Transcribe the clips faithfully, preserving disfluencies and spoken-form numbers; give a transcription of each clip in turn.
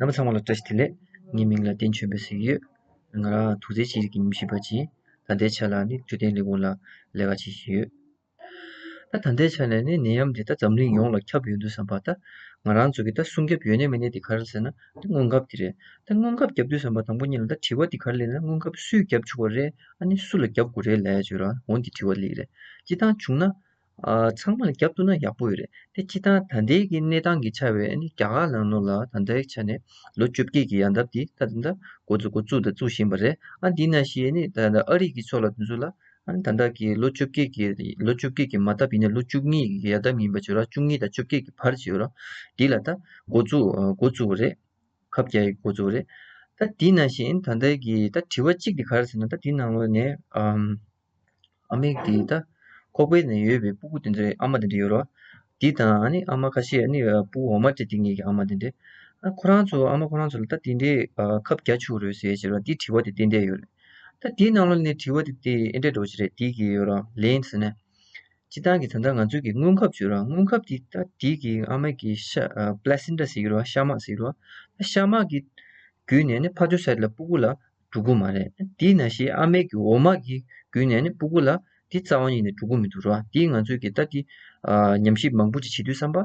རྣམ་པ་ཚང་མ་ལ་བཀྲ་ཤིས་བདེ་ལེགས། ངའི་མིང་ལ་བསྟན་ཆོས་འབེབས་ཟེར་གྱི་ཡོད། ང་རང་དུག་རྫས་ཅན་གྱི་ཉམས་ཞིབ་པ་ཅིག་ཡིན། ད་ལྟའི་ཆ་ལ་ནི་བཅུད་ལྡན་ལས་ཁུངས་ལ་ལས་ཀ་བྱེད་བཞིན་ཡོད། ད་ད་ལྟའི་ཆ་ནས་ནི་ནད་ཡམས་འདི་ད་འཛམ་གླིང་ཡོངས་ལ་ཁྱབ་ཡོང་དུས་ཙམ་པ། ད་ང་རང་ཚོ་གི་ད་སྲུང་སྐྱོབ་ཡོད་ནི་མེད་ནི་དེ་ག་རེ་ཟེར་ན། ད་སྔོན་ཁབ་དེ་རེད། ད་སྔོན་ཁབ་བརྒྱབ་དུས་ཙམ་པ་དང་པོ་ཉིད་ལ་ད་དྲི་བ་དེ་ག་རེ་སླེབས་ན། སྔོན་ཁབ་སུས་བརྒྱབ་ཆོག་པ་རེད། ཨ་ནི་སུ་ལ་བརྒྱབ་དགོས་རེད་ལབ་ཡ་ཅིག་ཡོད་ར། འོ་འདི་དྲི་བ་སླེབས་རེད། སྤྱིར་བཏང་བྱུང་ན། ཨ། ཚང་མ་ལ་བརྒྱབ་ཐུབ་ན་ཡག་པོ་ཡོད་རེད། དེ་སྤྱིར་བཏང་ད་ལྟའི་གི་གནས་སྟངས་ཀྱི་ཆ་བའི་ཨ་ནི་རྒྱ་གར་ནང་ལོགས་ལ་ད་ལྟའི་ཆ་ནས་ལོ་བཅོ་བརྒྱད་ཀྱི་ཡར་འདབ་དེ་ད་ད་ལྟ་འགོ་འཛུགས་འགོ་བཙུགས་དང་བཙུགས་བཞིན་པ་རེད། ཨ་འདི་ནང་བཞིན་ཨ་ནི་ད་ལྟ་ཨ་རི་གི་ཕྱོགས་ལ་དེ་ཚོ་ལ་ཨ་ནི་ད་ལྟ་གི་ལོ་བཅོ་བརྒྱད་ཀྱི་ལོ་བཅོ་བརྒྱད་ཀྱི་མ་འདབ་ཡིན་ན་ལོ་བཅུ་གཉིས་ཀྱི་ཡར་འདབ་ཡིན་པ་ཅིག་ཡོད་ར། བཅུ་གཉིས་དང་བཅོ་བརྒྱད་ཀྱི་བར་ཅིག་ཡོད་ར། འདི་ལ་ད་འགོ་བཙུགས་འགོ་བཙུགས་པ་རེད། ཁབ་རྒྱག་ཡག་འགོ་བཙུགས་རེད། ད་དེ་ནང་བཞིན་ད་ལྟའི་གི་ད་དྲི་བ་གཅིག་དེ་ག་རེ་ཟེར་ན། ད་དེ་ནང་ལོགས་ནས་ཨམ་ཨ་མའི་གི་ད་ཁོག་པའི་ནང་ཡོད་པའི་སྤུ་གུ་དེ་འདྲའི་ཨ་མ་དེ་འདྲ་ཡོད་རེད། དེ་དང་ཨ་ནི་ཨ་མ་ཁ་ཤས་ཨ་ནི་སྤུ་གུ་འོ་མ་སྤྲད་དེ་ངེད་ཀྱི་ཨ་མ་དེ་འདྲ། ཨ་ཁོ་རང་ཚོ་ཨ་མ་ཁོ་རང་ཚོ་ལ་ད་དེ་འདྲའི་ཁབ་རྒྱག་ཆོག་རེད་ཟེར་ཟེར་བ་དེ་དྲི་བ་དེ་ཏན་ཏན་ཡོད་རེད། ད་དེའི་ནང་ལོགས་ནས་དྲི་བ་དེ་དེ་ཨེ་འདྲ་འདྲ་བོ་ཞིག་རེད། དེ་གི་ཡོད་རེད། ལན་ཟེར་ན། སྤྱིར་བཏང་གི་ད་ལྟ་ང་ཚོའི་གི་སྔོན་ཁབ་ཅིག་ཡོད་ར། སྔོན་ཁབ་དེ་ད་དེ་གི་ཨ་མའི་གི་ཤ་ཨ་པླ་སེན་ཊ་ཟེར་གྱི་རེད་བ། ཤ་མག་ཟེར་གྱི་རེད་བ། ཤ་མག་གི་བརྒྱུད་ནས་ནི་ཕར་ཕྱོགས་སའིཌ་ལ་སྤུ་གུ་ལ་འགྲོ་གི་མ་རེད། དེ་ནང་བཞིན་ཨ་མའི་གི་འོ་མ་གི་བརྒྱུད་ནས་ནི་སྤུ་གུ་ལ་དེ་རྩ་བ་ཉིད་ནས་འགྲོ་གི་མི་འདུག་ར། དེ་ང་ཚོས་གི་ད་དེ་ཨ་ཉམས་ཞིབ་མང་པོ་ཅིག་བྱེད་དུས་ཙམ་པ་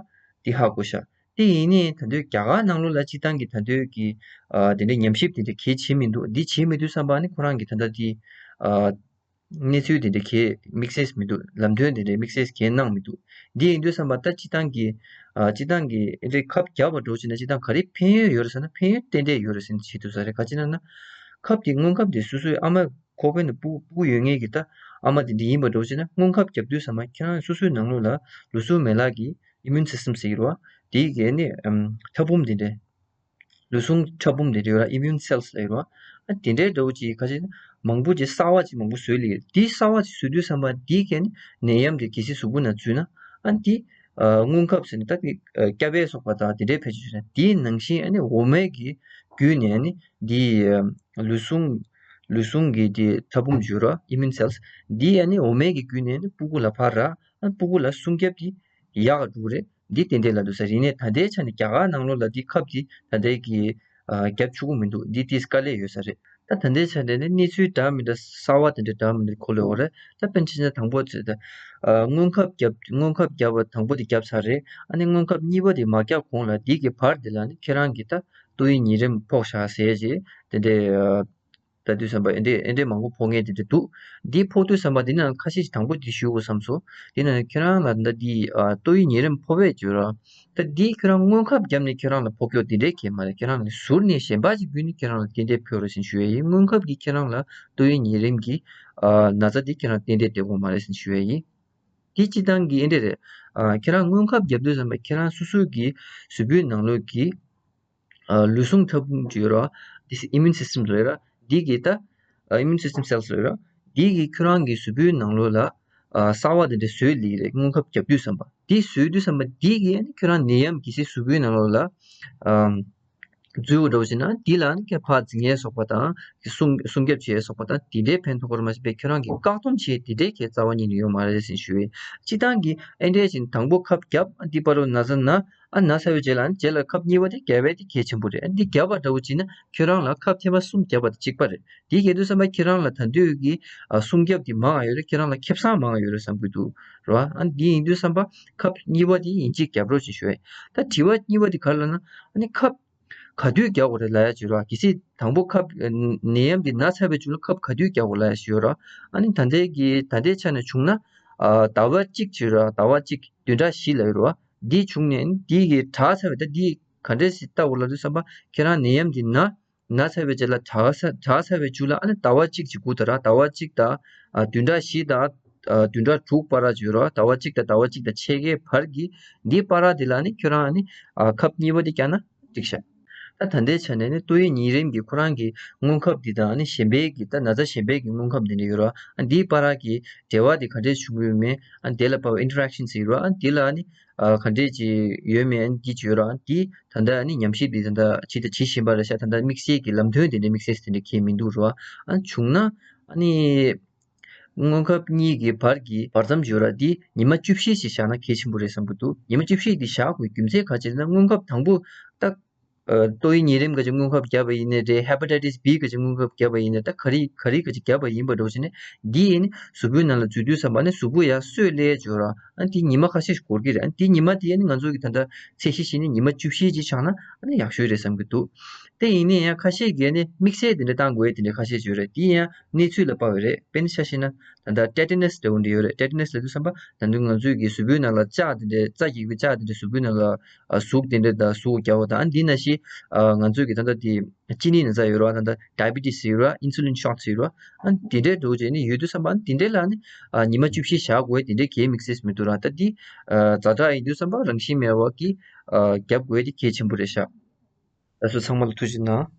དེ་ཧ་གོ་ཤག་དེ་ཡིན་ནའི་ད་དུང་རྒྱ་གར་ནང་ལོགས་ལ་སྤྱིར་བཏང་གི་ད་དུང་གི་ཨ་དེ་འདྲའི་ཉམས་ཞིབ་དེ་འདྲ་གལ་ཆེ་མི་འདུག་འདི་བྱེད་མི་དུས་ཙམ་པ་ནི་ཁོ་རང་གི་ད་ལྟ་དེ་ཨ་གནས་ཚུལ་དེ་འདྲ་གལ་དམིགས་བསལ་མི་འདུག་ལམ་སྟོན་དེ་འདྲ་དམིགས་བསལ་གལ་གནང་མི་འདུག་འདི་ཡིན་དུས་ཙམ་པ་ད་སྤྱིར་བཏང་གི་ཨ་སྤྱིར་བཏང་གི་ཨེ་འདྲའི་ཁབ་བརྒྱབ་པ་འདྲ་བོ་བྱས་ན་སྤྱིར་བཏང་ག་རེ་ཕན་ཡོན་ཡོད་རེད་ཟེར་ན། ཕན་ཡོན་ཏན་ཏན་ཡོད་རེད་ཟེར་ནས་བྱེད་ཐུབ་ས་རེད། ག་ཅི་ན་ན། ཁབ་དེ་སྔོན་ཁབ་དེ་སོ་སོའི་ཨ་མ་ཁོག་པའི་ནང་སྤུ་སྤུ་གུ་ཡོད་མཁན་གྱི་ད་ཨ་མ་དེ་འདྲ་ཡིན་པ་འདྲ་བོ་བྱས་ན། སྔོན་ཁབ་བརྒྱབ་དུས་ཙམ་པ་ཁྱེད་རང་སོ་སོའི་ནང་ལོགས་ལ་ལུས་ཟུངས་མེ་ལག་གི་ཨི་མུན་སིས་ཊམ་ཟེར་གྱི་རེད་བ། དེ་གའི་ནི་ཨམ་ཕྲ་ཕུང་དེ་འདྲ། ལུས་ཟུངས་ཕྲ་ཕུང་དེ་འདྲ་ཡོད་ར། ཨི་མུན་སེལ་སི་ལབ་ཡོད་ར། ཨ་དེ་འདྲའི་འདྲ་བོ་ཅིག་ཁ་ཤས་མང་པོ་ཅིག་གསར་བ་ཅིག་མང་པོ་བཟོས་ལེ། དེ་གསར་བ་ཅིག་བཟོས་དུས་ཙམ་པ་དེ་གའི་ནི་ནད་ཡམས་དེ་གལ་སྲིད་གཟུགས་པོ་ནང་འཛུལ་ན། ཨ་དེ་ཨ་སྔོན་ཁབ་ཟེར་ནས་ད་དེ་ཨ་སྐྱ་བས་སོགས་པ་དང་དེ་འདྲའི་བེད་སྤྱོད་བྱས་ན། དེའི་ནང་བཞིན་ཨ་ནི་འོ་མའི་གི་བརྒྱུད་ནས་ཨ་ནི་དེ་ཨ་ལུས་ཟུངས་ལུས་ཟུངས་ཀྱི་དེ་ཕྲ་ཕུང་ཅིག་ཡོད་ར། ཨི་མུན་སེལ་སི། དེ་ཨ་ནི་འོ་མའི་གི་བརྒྱུད་ནས་ཨ་ནི་སྤུ་གུ་ལ་ཕར་ར། ཨ་སྤུ་གུ་ལ་སྲུང་སྐྱོབ་དེ་ཡག་ག་འགྲོ་གི་རེད། འདི་ཏན་ཏན་ལབ་འདུག་ས་རེད། ཡིན་ནའི་ད་ལྟའི་ཆ་ནས་རྒྱ་གར་ནང་ལོགས་ལ་འདི་ཁབ་འདི་ད་ལྟའི་གི་ཨ་རྒྱབ་ཆོག་གི་མི་འདུག་འདི་དེ་དཀའ་ལས་ཡོད་ས་རེད། ད་ད་ལྟའི་ཆ་ནས་ནི་གནས་ཚུལ་འདྲ་མི་འདྲ་གསར་བ་དེ་འདྲ་འདྲ་མི་འདྲ་གོ་ལ་འོ་རེད། ད་དཔེར་ན་ཆ་ན་དང་པོ་ཚེ་ད་ཨ་སྔོན་ཁབ་རྒྱབ་སྔོན་ཁབ་རྒྱབ་པ་དང་པོ་དེ་རྒྱབ་ཚར་རེད། ཨ་ནི་སྔོན་ཁབ་གཉིས་པ་དེ་མ་རྒྱབ་གོང་ལ་འདི་གི་བར་དེ་ལ་ནི་ཁྱེད་རང་གི་ད་ཏོག་དབྱིབས་ཉིས་རིམས་ཕོག་བཞག་ཟེར་ཅེས་དེ་འདྲའི་ཨ། ད་དུས་ཙམ་པ་ཨེ་འདྲས་ཨེ་འདྲས་མང་པོ་ཕོག་མཁན་དེ་འདྲ་འདུག་འདི་ཕོག་དུས་ཙམ་པ་འདི་ནང་ཁ་ཤས་ཤིག་དང་པོ་འདི་ཞུ་དགོས་བསམ་སོང་། འདི་ནང་ཁྱེད་རང་ལ་ད་འདི་ཨ་ཏོག་དབྱིབས་ཉིས་རིམས་ཕོག་པས་བརྗོད་ར། ད་འདི་ཁྱེད་རང་སྔོན་ཁབ་བརྒྱབ་ནས་ཁྱེད་རང་ལ་ཕོག་རྒྱུ་འདི་འདྲས་གང་ཡང་མ་རེད། ཁྱེད་རང་ལ་ཟུར་ནས་གཞན་པ་ཞིག་བརྒྱུད་ནས་ཁྱེད་རང་ལ་ཏན་ཏན་ཕོག་རེད་ཟེར་ཞུ་ཡས་ཡིན། སྔོན་ཁབ་ཀྱིས་ཁྱེད་རང་ལ་ཏོག་དབྱིབས་ཉིས་རིམས་ཀྱི་ཨ་ན་ཚ་འདི་ཁྱེད་རང་ཏན་ཏན་སྤྲད་དགོས་མ་རེད་ཟེར་ཞུ་ཡས་ཡིན། འདི་སྤྱིར་བཏང་གི་ཨེ་འདྲས་རེད། ཨ་ཁྱེད་རང་སྔོན་ཁབ་བརྒྱབ་དུས་ཙམ་པ་ཁྱེད་རང་སོ་སོ་གི་གཟུགས་པོའི་ནང་ལོགས་ཀྱི་ཨ་ལུས་ཟུངས་ཕྲ་ཕུང་ཅིག་ཡོད་ར། This immune system ལབ་ཡོད་ར། འདི་གི་ད་ཨ་immune system cells ལབ་ཡོད་ར། འདི་གི་ཁྱོད་རང་གི་གཟུགས་པོའི་ནང་ལོགས་ལ་ཨ་གསར་བ་དེ་འདྲ་བཟོས་ལེ་རེད། སྔོན་ཁབ་བརྒྱབ་དུས་ཙམ་པ། འདི་བཟོས་དུས་ཙམ་པ་འདི་གི་ཨ་ནི་ཁྱོད་རང་ནད་ཡམས་གལ་སྲིད་གཟུགས་པོའི་ནང་ལོགས་ལ་ཨ་འཛུལ་འགྲོ་བ་ཞིག་ན་འདི་ལ་ཨ་ནི་ཁྱོད་ཕར་འཛིང་ཡས་སོགས་པ་དང་སྲུང་སྲུང་སྐྱོབ་བྱེད་ཡས་སོགས་པ་དང་དེ་འདྲའི་ཕན་ཐོགས་པར་མ་ཟད་པའི་ཁྱོད་རང་གི་བཀག་སྡོམ་བྱེད་དེ་འདྲའི་གལ་རྩ་བ་ཉིད་ནས་ཡོད་མ་རེད་ཟེར་ཞུ་ཡས། སྤྱིར་བཏང་གི་ཨེ་འདྲས་ཅིག་དང་པོ་ཁབ་བརྒྱབ། ཨ་འདི་བར་དུ་ན་ཚ་ན། ཨ་ན་ཚ་བའི་རྗེས་ལ་ཨ་ནི་རྗེས་ལ་ཁབ་གཉིས་པ་དེ་བརྒྱབ་པས་དེ་གལ་ཆེན་པོ་རེད། ཨ་འདི་བརྒྱབ་པ་འདྲ་བོ་བྱས་ན་ཁྱོད་རང་ལ་ཁབ་ཐེངས་མ་གསུམ་བརྒྱབ་པ་དང་གཅིག་པ་རེད། དེ་བརྒྱབ་དུས་ཙམ་པ་ཁྱོད་རང་ལ་ད་དུང་གི་ཨ་སྲུང་སྐྱོབ་དེ་མང་ང་ཡོད་རེད། ཁྱོད་རང་ལ་ཁེ་བཟང་མང་ང་ཡོད་རེད་བསམ་གྱི་འདུག་རེད་བ། ཨ་འདི་ཡིན་དུས་ཙམ་པ་ཁབ་གཉིས་པ་དེ་ཡིན་གཅིག་བརྒྱབ་རོགས་ཞེས་ཞུ་ཡས། ད་དྲི་བ་གཉིས་པ་དེ་ག་རེ་ལབ་ན། ཨ་ནི་ཁབ་ག་དུས་རྒྱག་དགོས་རེད་ལབ་ཡ་ཅིག་ཡོད་ར། གལ་སྲིད་དང་པོ་ཁབ་ནད་ཡམས་འདི་ན་ཚར་བའི་མཇུག་ལ་ཁབ་ག་དུས་རྒྱག་དགོས་ལབ་ཡ་ཞིག་ཡོད་ར། ཨ་ནི་ད་ལྟའི་གི་ད་ལྟའི་ཆ་ནས་བྱུང་ན་ཨ་ཟླ་བ་གཅིག་ཅིག་ཡོད་ར། ཟླ་བ་གཅིག་བདུན་ཕྲག་བཞི་ལབ་ཡོད་ར། འདི་བྱུང་ནས་འདི་གི་དྲག་ཚར་བའི་ད་འདི་ག་འདྲས་སེ་ལྟ་དགོས་ལབ་དུས་ཙམ་པ་ཁྱེད་རང་ནད་ཡམས་འདི་ན་ན་ཚར་བའི་རྗེས་ལ་དྲག་ཚར་དྲག་ཚར་བའི་མཇུག་ལ་ཨ་ནི་ཟླ་བ་གཅིག་ཅིག་སྒུག་དང་ར། ཟླ་བ་གཅིག་དང་ཨ་བདུན་ཕྲག་བཞི་དང་ཨ་བདུན་ཕྲག་དྲུག་བར་ཅིག་ཡོད་ར། ཟླ་བ་གཅིག་དང་ཟླ་བ་གཅིག་དང་ཕྱེད་ཀའི་བར་གྱི་འདིའི་བར་དེ་ལ་ནི་ཁྱོད་རང་ཨ་ནི་ཨ་ཁབ་གཉིས་པ་དེ་བརྒྱབ་ན་འགྲིག་ཤག་ད་ད་ལྟའི་ཆ་ནས་ནི་ཏོག་དབྱིབས་ཉིས་རིམས་ཀྱི་ཁོ་རང་གི་སྔོན་ཁབ་འདི་དང་ཨ་ནི་གཞན་པའི་གི་ད་ན་ཚ་གཞན་པའི་གི་སྔོན་ཁབ་འདི་འདྲ་ཡོད་ར། ཨ་འདིའི་བར་གྱི་འབྲེལ་བ་དེ་ག་འདྲས་བྱུང་གི་ཡོད་མེད། ཨ་དེ་ལ་དཔག་པའི་ཨིན་ཊར་ཨེག་ཤན་ཟེར་གྱི་ཡོད་ར། ཨ་འདི་ལ་ཨ་ནི་ཨ་ག་འདྲས་ཅིག་ཡོད་མེད་ཨ་ནི་འདི་ཅིག་ཡོད་ར། ཨ་འདི་ད་ལྟ་ཨ་ནི་ཉམས་ཞིབ་འདི་ད་ལྟ་བྱེད་དང་བྱེད་བཞིན་པ་རེད་ཤག་ད་ལྟ་དམིགས་བསལ་གྱི་ལམ་སྟོན་དེ་འདྲའི་དམིགས་བསལ་དེ་འདྲ་གང་ཡང་མི་འདུག་ར། ཨ་བྱུང་ན་ཨ་ནི་སྔོན་ཁབ་གཉིས་ཀྱི་བར་གྱི་བར་མཚམས་ཡོད་ར། འདི་ཉི་མ་བཅུ་བཞི་ཞིག་བཞག་ན་གལ་ཆེན་པོ་རེད་བསམ་གྱི་འདུག་ཉི་མ་བཅུ་བཞི་འདི་བཞག་དགོས་རྒྱུ་མཚན་ག་རེ་ཟེར་ན། སྔོན་ཁབ་དང་པོ་ད་ ཏོག་དབྱིབས་ཉིན་རིམས་ག་ཅིག་སྔོན་ཁབ་བརྒྱབ་པ་ཡིན་ནའི་རེད། Hepatitis B ག་ཅིག་སྔོན་ཁབ་བརྒྱབ་པ་ཡིན་ནའི། ད་ག་རེ་ག་རེ་ག་ཅིག་བརྒྱབ་པ་ཡིན་པ་འདྲ་བོ་བྱས་ནས་འདི་ཡིན་ནི་གཟུགས་པོའི་ནང་ལ་འཛུལ་དུས་ཙམ་པ་ནི་གཟུགས་པོ་ཡར་སོས་སླེབས་ཡོད་ར། ཨ་འདི་ཉི་མ་ཁ་ཤས་ཤིག་འགོར་གྱི་རེད། ཨ་འདི་ཉི་མ་དེ་ནི་ང་ཚོ་གི་ད་ལྟ་ཚད་གཞི་བྱས་ནས་ཉི་མ་བཅུ་བཞི་ཅིག་འཆང་ན་ཨ་ནི་ཡག་ཤོས་རེད་བསམ་གྱི་འདུག་དེ་ཡིན་ནའི་ཡང་ཁ་ཤས་ཀྱིས་ནི་དམིགས་བསལ་དེ་འདྲ་བཏང་དགོས་དེ་འདྲ་ཁ་ཤས་ཅིག་ཡོད་རེད། དེ་ཡང་གནས་ཚུལ་ལ་དཔག་པ་རེད། དཔེར་ན་ཆ་བཞག་ན་ད་ལྟ་tetanus འདྲ་བོ་འདྲ་ཡོད་རེད། tetanus ལབ་དུས་ཙམ་པ་ད་དུང་ང་ཚོའི་གི་གཟུགས་པོའི་ནང་ལ་ལྕགས་དེ་འདྲ་རྩ་རྒྱག་གི་ལྕགས་དེ་འདྲ་གཟུགས་པོའི་ནང་ལ་ཨ་ཟུག་དེ་འདྲ་དང་ཟུག་རྒྱག་པ་དང་། ཨ་འདི་ནང་བཞིན་ཨ་ང་ཚོའི་གི་ད་ལྟ་དེ་གཅིན་སྙི་ན་ཚ་ཡོད་རེད་བ། ད་ལྟ་diabetes ཡོད་རེད་བ། insulin shots ཡོད་རེད་བ། ཨ་དེ་འདྲའི་འདྲ་བོ་བྱས་ནས་ཡོད་དུས་ཙམ་པ་ཨ་དེ་འདྲའི་ལ་ནི་ཨ་ཉི་མ་བཅུ་བཞི་བཞག་དགོས་དེ་འདྲའི་གའི་དམིགས་བསལ་མི་འདུག་ར། ད་འདི་ཨ་ཛ་དྲག་ཡིན་དུས་ཙམ་པ་རང་བཞིན་མེད་པ་གི་ཨ་རྒྱབ་དགོས་དེ་གལ་ཆེན་པོ་རེད་ཤག་ད་སོ་ཚང་མ་ལ་ཐུགས་རྗེ་གནང་།